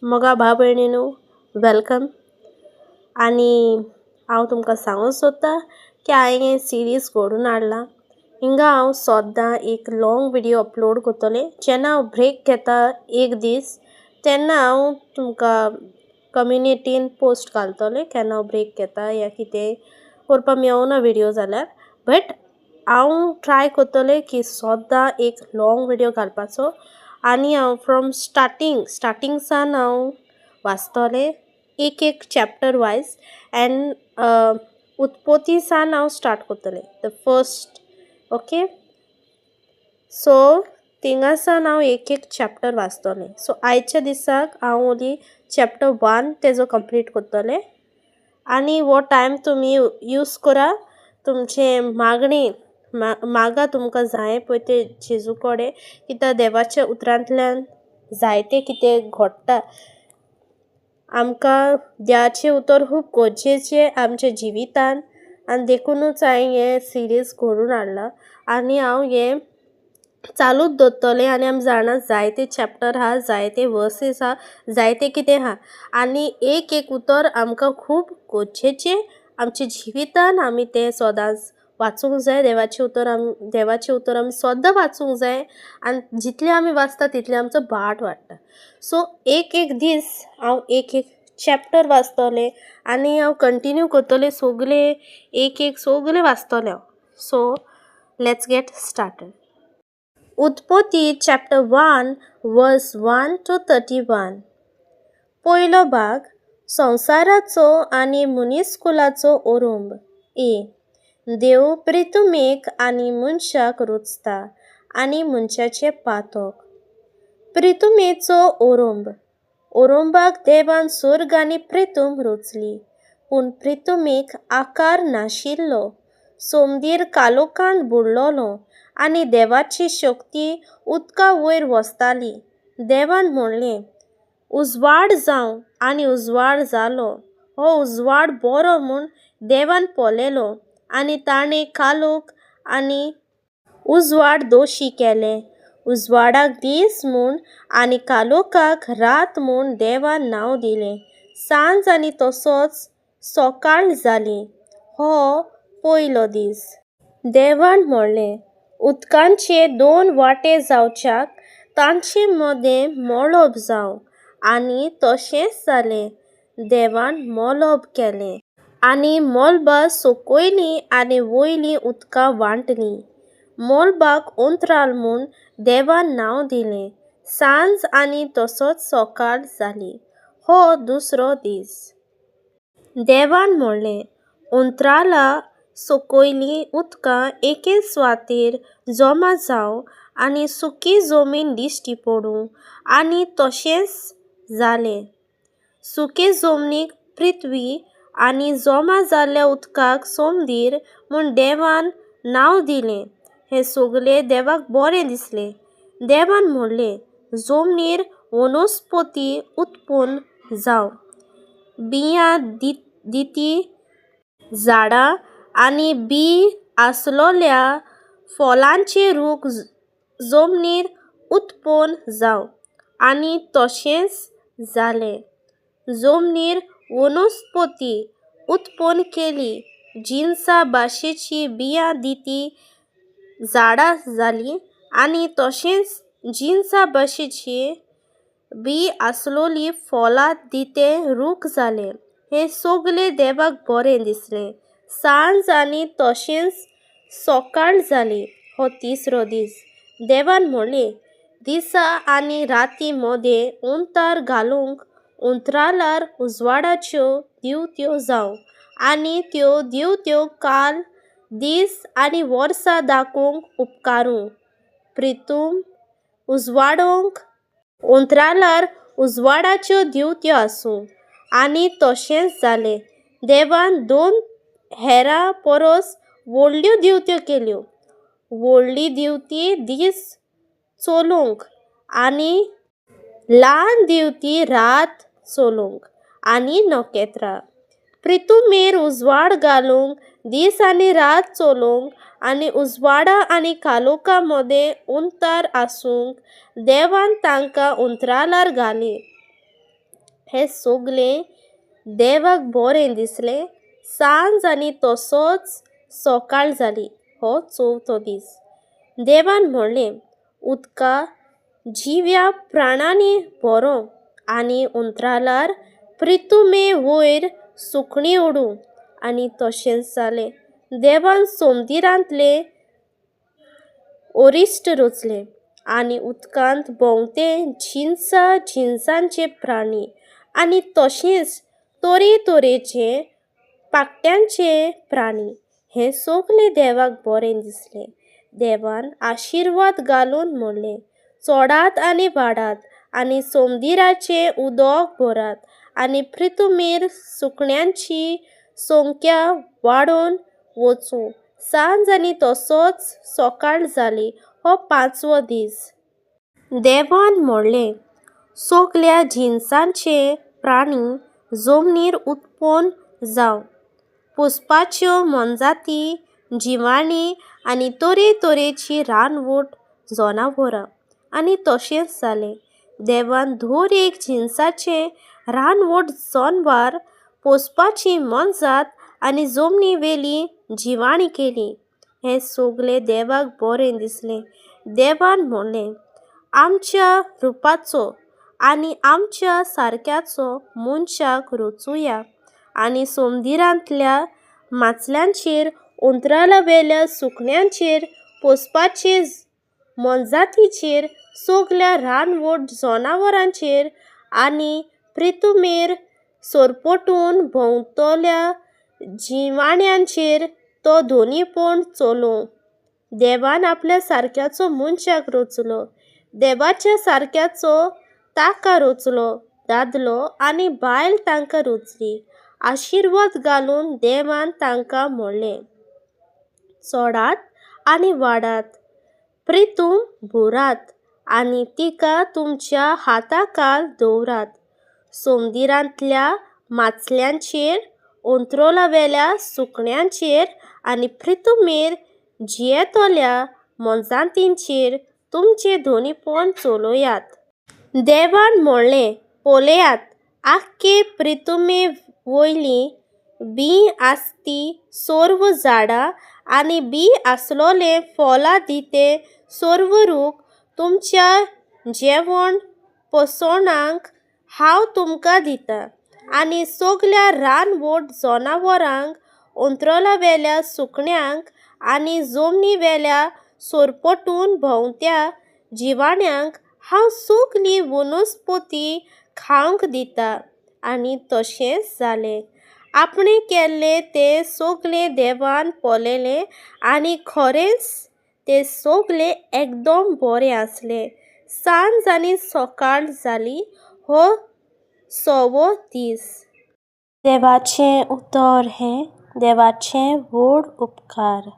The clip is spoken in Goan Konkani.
मोगा भाव भयणीनू welcome. आनी हांव तुमकां सांगूंक सोदतां की हांवें हें सिरीज घडून हाडलां. हिंगा हांव सद्दां एक लाँग विडियो अपलोड करतलें. जेन्ना हांव ब्रेक घेता एक दीस तेन्ना हांव तुमकां कम्युनिटीन पोस्ट घालतलें केन्ना हांव ब्रेक घेता या कितें करपा मेवना विडियो जाल्यार. बट हांव ट्राय करतलें की सद्दां एक लाँग विडियो घालपाचो. आनी हांव फ्रोम स्टार्टींग स्टार्टींगसान हांव वाचतलें एक एक चॅप्टर वायज एन्ड उत्पत्तीसान हांव स्टार्ट करतलें the first. Okay, so थिंगासान हांव एक एक चॅप्टर वाचतलें. सो आयच्या दिसाक हांव ओन्ली चॅप्टर वन तेजो कंप्लीट करतलें. आनी हो टायम तुमी यूज करा तुमचें मागणी मागा तुमकां जाय पळय ते जेजू कडेन, कित्याक देवाच्या उतरांतल्यान जायते कितें घडटा. आमकां देवाचें उतर खूब गरजेचें आमच्या जिवितान, आनी देखुनूच हांवें हें सिरीज करून हाडलां. आनी हांव हें चालूच दवरतलें. आनी आमी जाणा जायते चॅप्टर आहा, जायते वर्सीस आहा, जायते कितें आहा. आनी एक एक उतर आमकां खूब गरजेचें आमच्या जिवितान. आमी तें सदांच वाचूंक जाय देवाचें उतर. आमी देवाचें उतर आमी सद्दां वाचूंक जाय. आनी जितलें आमी वाचता तितलें आमचो भाट वाडटा. सो एक एक दीस हांव एक एक चॅप्टर वाचतलें आनी हांव कंटिन्यू करतलें सगलें, एक एक सगलें वाचतलें हांव. So let's get started. उत्पत्ती चॅप्टर 1 वर्स 1 टू 31. पयलो भाग, संवसाराचो आनी मनीसकुलाचो ओरोंब. ए देव प्रितुमेक आनी मनशाक रुचता आनी मनशाचें पातक. प्रितुमेचो ओरोंब. ओरोंबाक देवान स्वर्ग आनी प्रितूम रचली, पूण प्रितुमेक आकार नाशिल्लो. सोमदीर कालोकान बुडलोलो आनी देवाची शक्ती उदका वयर वसताली. देवान म्हणलें, उजवाड जावं, आनी उजवाड जालो. हो उजवाड बरो म्हूण देवान पळयलो आनी ताणें कालोक आनी उजवाड दोशी केले. उजवाडाक दीस म्हूण आनी कालोकाक रात म्हूण देवान नांव दिलें. सांज आनी तसोच सकाळ जाली. हो पयलो दीस. देवान म्हणलें, उदकांचे दोन वांटे जावच्याक तांचे मदें मळब जावं, आनी तशेंच जालें. देवान मळब केलें आनी मळबा सकयलीं आनी वयलीं उदकां वांटलीं. मळबाक अंतराळ म्हूण देवान नांव दिलें. सांज आनी तसोच सकाळ जाली. हो दुसरो दीस. देवान म्हणलें, अंतराळा सकयलीं उदकां एके सुवातेर जमा जावं आनी सुकी जमीन दिश्टी पडूं, आनी तशेंच जालें. सुके जमनीक पृथ्वी आनी जमा जाल्ल्या उदकाक सोमदीर म्हूण देवान नांव दिलें. हें सगलें देवाक बरें दिसलें. देवान म्हणलें, जमनीर वनस्पती उत्पन्न जावं, बियां दिती झाडां आनी बी आसलोल्या फळांचे रूख जमनीर उत्पन्न जावं, आनी तशेंच जालें. जमनीर वनस्पती उत्पन्न केली, जिन्सा भाशेची बियां दिती झाडां जालीं आनी तशेंच जिन्सा भाशेची बी आसलोली फळां दिते रूख जाले. हें सगलें देवाक बरें दिसलें. सांज आनी तशेंच सकाळ जाली. हो तिसरो दीस. देवान म्हणलें, दिसा आनी राती मदें अंतर घालूंक अंतराळार उजवाडाच्यो दिवत्यो जावं, आनी त्यो दिवत्यो काल दीस आनी वर्सां दाखोवंक उपकारूं. प्रितूम उजवाडोवंक अंतराळार उजवाडाच्यो दिवत्यो आसूं, आनी तशेंच जालें. देवान दोन हेरां परस व्हडल्यो दिवत्यो केल्यो. व्हडली दिवती दीस चलोवंक आनी ल्हान दिवती रात चलोवंक, आनी नखेत्रां प्रितुमेर उजवाड घालूंक, दीस आनी रात चलोवंक आनी उजवाडा आनी कालोका मदें अंतर आसूंक देवान तांकां अंतराळार घाली. हें सोगलें देवाक बरें दिसलें. सांज आनी तसोच सकाळ जाली. हो चवथो दीस. देवान म्हणलें, उदकां जिव्या प्राणांनी बरो आनी उंतरालार प्रितुमे वयर सुकणी उडूं. आनी तशेंच जालें. देवान सोमदिरांतलें ओरिश्ट रचलें आनी उदकांत भोंवते जिन्सा जिन्सांचे प्राणी आनी तशेंच तरेतरेचे पाकट्यांचे प्राणी. हें सगलें देवाक बरें दिसलें. देवान आशिर्वाद घालून म्हणलें, चोडात आनी वाडात आनी सोमदिराचें उदक भरात आनी प्रितुमेर सुकण्यांची संख्या वाडोवन वचूं. सांज आनी तसोच सकाळ जाली. हो पांचवो दीस. देवान म्हणलें, सगल्या जिन्सांचे प्राणी जमनीर उत्पन्न जावं, पोसपाच्यो मोनजाती, जिवाणी आनी तरेतरेची रानवट जनावरां. आनी तशेंच जालें. देवान दर एक जिन्साचें रानवट जनवार, पोसपाची मोनजात आनी जमनी वेली जिवाणी केली. हें सगलें देवाक बरें दिसलें. देवान म्हणलें, आमच्या रुपाचो आनी आमच्या सारक्याचो मनशाक रचुया आनी सोमदिरांतल्या माचल्यांचेर, अंतराळावेल्या सुकण्यांचेर, पोसपाचे मोनजातीचेर, सगल्या रानवट जनावरांचेर आनी प्रितुमेर सरपटून भोंवतल्या जिवाण्यांचेर तो दोनीपण चलोवं. देवान आपल्या सारक्याचो मनशाक रचलो. देवाच्या सारक्याचो ताका रचलो. दादलो आनी बायल तांकां रचली. आशिर्वाद घालून देवान तांकां म्हणलें, चोडात आनी वाडात, प्रितूम भरात आनी तिका तुमच्या हाताखाल दवरात. सोमदिरांतल्या माचल्यांचेर, अंत्रोलावेल्या सुकण्यांचेर आनी प्रितुमेर जियेतल्या मोनजातींचेर तुमचें दोनीपण चलयात. देवान म्हणलें, पळयात, आख्खे प्रितुमे वयली बीं आसती सर्व झाडां आनी बीं आसलोले फळां दिते सर्व रूख तुमच्या जेवण पोसवणाक हांव तुमकां दितां. आनी सगल्या रानवट जनावरांक, अंतराळावेल्या सुकण्यांक आनी जमनी वेल्या सरपटून भोंवत्या जिवाण्यांक हांव सगली वनस्पती खावंक दितां. आनी तशेंच जालें. आपणें केल्लें तें सगलें देवान पळयलें आनी खरेंच तें सगलें एकदम बरें आसलें. सांज आनी सकाळ जाली. हो सवो दीस. देवाचें उतर हें देवाचें व्हड उपकार.